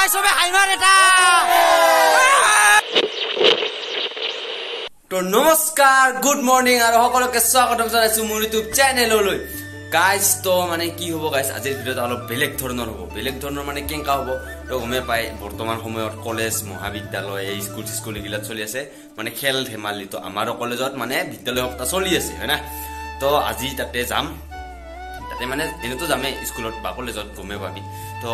Guys সবে হাই মাৰ এটা। তো নমস্কাৰ, গুড মৰ্ণিং আৰু সকলোকে স্বাগতম জনাইছো মোৰ ইউটিউব চেনেললৈ। গাইস তো মানে কি হ'ব গাইস, আজিৰ ভিডিঅ'টো অলপ বেলেগ ধৰণৰ হ'ব। বেলেগ ধৰণৰ মানে কেনেকা হ'ব তো গমে পাই, বৰ্তমান সময়ত কলেজ, মহাবিদ্যালয়, এই স্কুল চিস্কুল এইগিলাত চলি আছে মানে খেল ধেমালি। তো আমাৰো কলেজত মানে বিদ্যালয় সপ্তাহ চলি আছে, হয় না? তো আজি তাতে যাম, তাতে মানে এনেতো যামেই স্কুলত বা কলেজত, গমে পাবি। তো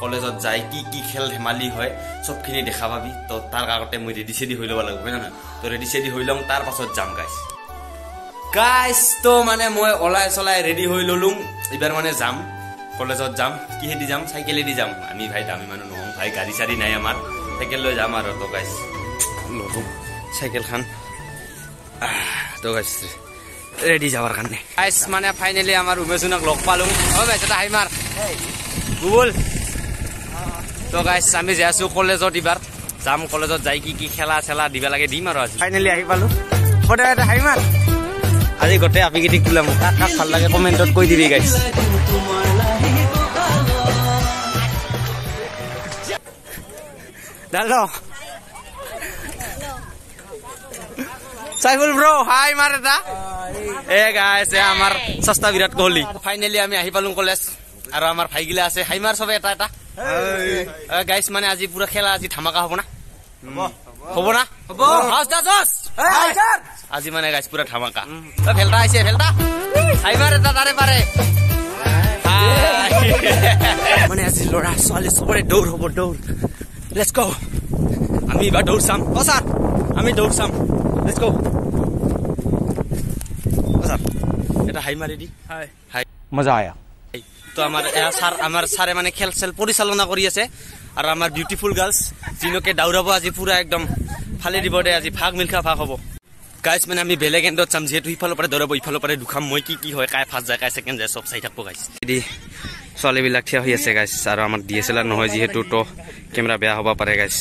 কলেজত যাই কি কি খেল ধেমালি হয় চবখিনি দেখা পাবি। তো তাৰ আগতে মই ৰেডি চেডি হৈ ল'ব লাগিব, হয় না নহয়? তো ৰেডি চেডি হৈ লওঁ, তাৰ পাছত যাম গাইছ। গাইছ তো মানে মই ওলাই চলাই ৰেডি হৈ ল'লো। এইবাৰ মানে যাম কলেজত, যাম কিহেদি যাম? চাইকেলেদি যাম। আমি ভাই দামী মানুহ নহওঁ ভাই, গাড়ী চাড়ী নাই আমাৰ, চাইকেল লৈ যাম আৰু। তো গাইছ ল'লো চাইকেলখন। তো গাইছ ৰেডি যাবৰ কাৰণে। গাইছ মানে ফাইনেলি আমাৰ উমেশজনক লগ পালো। অ গাইছ এটা হাই মাৰ গুগল। তো গাইছ আমি যাই আছো কলেজত, এইবাৰ যাম কলেজত যাই কি কি খেলা চেলা দিব লাগে দিম আৰু। আজি ফাইনেলি আহি পালো। এটা হাই মাৰ। আজি গোটেই আপিকেইটিক তোলাম, কাক কাক ভাল লাগে কমেণ্টত কৈ দিবি গাইছ। চাইফুল ব্ৰ হাই মাৰ এটা। এ গাইছ এ আমাৰ সস্তা বিৰাট কোহলি। ফাইনেলি আমি আহি পালো কলেজ আৰু আমাৰ ভাইগিলা আছে। হাই মাৰ চবে এটা এটা। গাইছ মানে আজি পুৰা খেলা, আজি ধামাকা হ'ব না? হ'ব না? হ'ব। আজি মানে গাইছ পুৰা ধামাকা। ভেলটা আহিছে, ভেলটা হাই মাৰ এটা তাৰে পাৰে। মানে আজি ল'ৰা ছোৱালী চবৰে দৌৰ হ'ব, দৌৰ। Let's go. আমি এইবাৰ দৌৰ চাম। অ ছাৰ, আমি দৌৰ চাম। Let's go. অ ছাৰ এটা হাই মাৰি দি। হাই হাই, মজা আয়া। তো আমাৰ ছাৰ, আমাৰ ছাৰে মানে খেল চেল পৰিচালনা কৰি আছে। আৰু আমাৰ বিউটিফুল গাৰ্লছ যিনকে দাউৰাব আজি পুৰা একদম ফালি দিব দে আজি, ভাগ মিলখা ভাগ হ'ব। গাইছ মানে আমি বেলেগ এণ্ডত চাম, যিহেতু সিফালৰ পৰা দৌৰাব, ইফালৰ পৰা দুখাম মই কি কি হয়, কাই ফাৰ্ষ্ট যায় কাই ছেকেণ্ড যায় চব চাই থাকব গাইছ। ছোৱালীবিলাক থিয় হৈ আছে গাইছ। আৰু আমাৰ DSLR নহয় যিহেতু, তো কেমেৰা বেয়া হ'ব পাৰে গাইছ।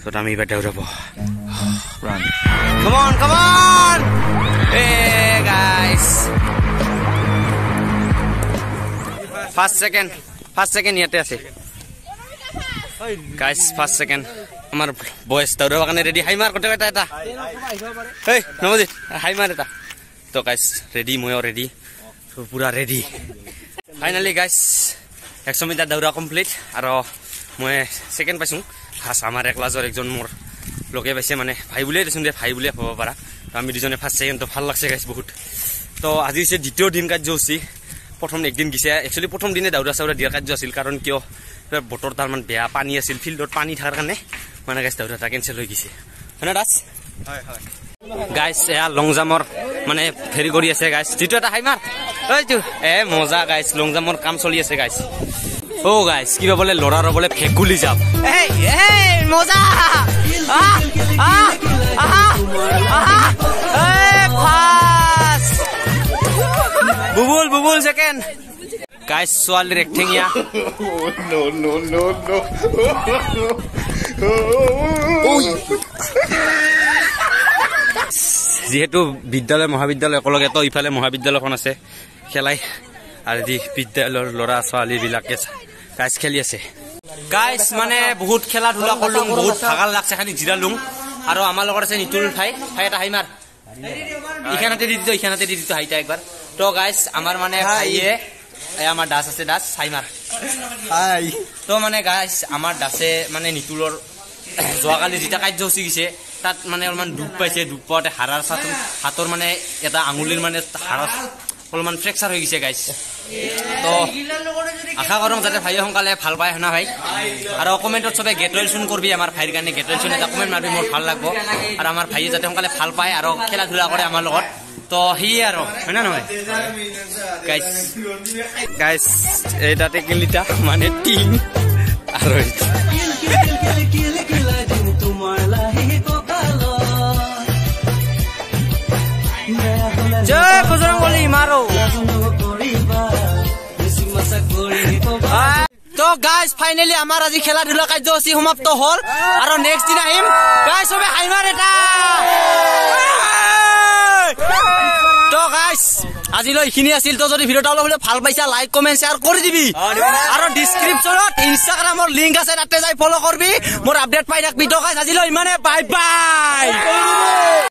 তো আমি এইবাৰ দৌৰাব। Come on, come on! এই গাইছ ফাৰ্ষ্ট ছেকেণ্ড, ফাৰ্ষ্ট ছেকেণ্ড ইয়াতে আছে গাইছ। ফাৰ্ষ্ট ছেকেণ্ড আমাৰ বয়স দৌৰাবৰ কাৰণে ৰেডি। হাই মাৰ গোটেই এটা এটা। এই নৱজিত হাই মাৰ এটা। তো গাইছ ৰেডি, ময়ো ৰেডি, পুৰা ৰেডি। ফাইনেলি গাইছ 100 মিটাৰ দৌৰা কমপ্লিট আৰু মই ছেকেণ্ড পাইছোঁ। ফাৰ্ষ্ট আমাৰ ক্লাছৰ একজন মোৰ লগে পাইছে, মানে ভাই বুলিয়ে দেচোন দে, ভাই বুলিয়ে ভাব পাৰা। তো আমি দুজনে ফাৰ্ষ্ট ছেকেণ্ডটো ভাল লাগছে গাইছ বহুত। তো আজি হৈছে দ্বিতীয় দিন কাৰ্যসূচী। প্ৰথম একদিন গৈছে, একচুৱেলি প্ৰথম দিনে দাউৰা চাউৰা দিয়াৰ কাৰ্য আছিল, কাৰণ কিয় বতৰ তাৰমান বেয়া, পানী আছিল ফিল্ডত, পানী থকাৰ কাৰণে মানে গাইছ দাউৰা এটা কেঞ্চেল হৈ গৈছে, হয় না দাস? গাইছ এয়া লং জামৰ মানে হেৰি কৰি আছে গাইছ। যিটো এটা হাই মাৰ এইটো, এ মজা গাইছ, লং জামৰ কাম চলি আছে গাইছ। অ গাইছ কিবা বোলে ল'ৰাৰ বোলে ভেকুলি যাম। মজা। বুবুল বুবুল ছেকেণ্ড। গাইছ ছোৱালীৰ একঠেঙীয়া। যিহেতু বিদ্যালয় মহাবিদ্যালয় একেলগে, তো ইফালে মহাবিদ্যালয়খন আছে খেলাই, আৰু যি বিদ্যালয়ৰ ল'ৰা ছোৱালীবিলাকে গাইছ খেলি আছে। গাইছ মানে বহুত খেলা ধূলা কৰিলো, বহুত ভাগাল লাগছে, খালি জিৰালো। আৰু আমাৰ লগত আছে নিতুল ভাই। ভাই এটা হাই মাৰ। ইখানাতে দি দিত, ইখানাতে দি দিত হাইটা একবাৰ। তো গাইছ আমাৰ মানে ভাইয়ে, আমাৰ দাস আছে, দাস হাই মাৰ। হাই। তো মানে গাইছ আমাৰ দাসে মানে নিতুলৰ যোৱাকালি যেতিয়া কাৰ্যসূচী গৈছে তাত মানে অলপমান দুখ পাইছে। দুখ পাওঁতে হাড়াৰ হাতৰ মানে এটা আঙুলিৰ মানে হাড়ত অলপমান ফ্ৰেকচাৰ হৈ গৈছে গাইছ। তো আশা কৰোঁ যাতে ভাই সোনকালে ভাল পায়, শুনা ভাই। আৰু কমেণ্টত চবে গেট ৱেল চুন কৰিবি আমাৰ ভাইৰ কাৰণে, গেট ৱেল চুন এটা কমেণ্ট মাৰিবি, মোৰ ভাল লাগব। আৰু আমাৰ ভাইয়ে যাতে সোনকালে ভাল পায় আৰু খেলা ধূলা কৰে আমাৰ লগত। তো সেয়ে আৰু, হয় না নহয় গাইছ? গাইছ এই তাতে কেলিটা মানে টিং আৰু জয় বজৰংবলী মাৰো। তো গাইছ ফাইনেলি আমাৰ আজি খেলা ধূলা কাৰ্যসূচী সমাপ্ত হ'ল আৰু নেক্সট দিন আহিম। গাইছ চবে হাই মাৰ এটা। তো গাইস আজিলৈ এইখিনি আছিল। তো যদি ভিডিঅ'টো অলপ ভাল পাইছা লাইক কমেণ্ট শ্বেয়াৰ কৰি দিবি, আৰু ডিছক্ৰিপশ্যনত ইনষ্টাগ্ৰামৰ লিংক আছে, তাতে যাই ফ'ল' কৰিবি, মোৰ আপডেট পাই থাকবি। তো গাইস আজিলৈ ইমানে, বাই বাই।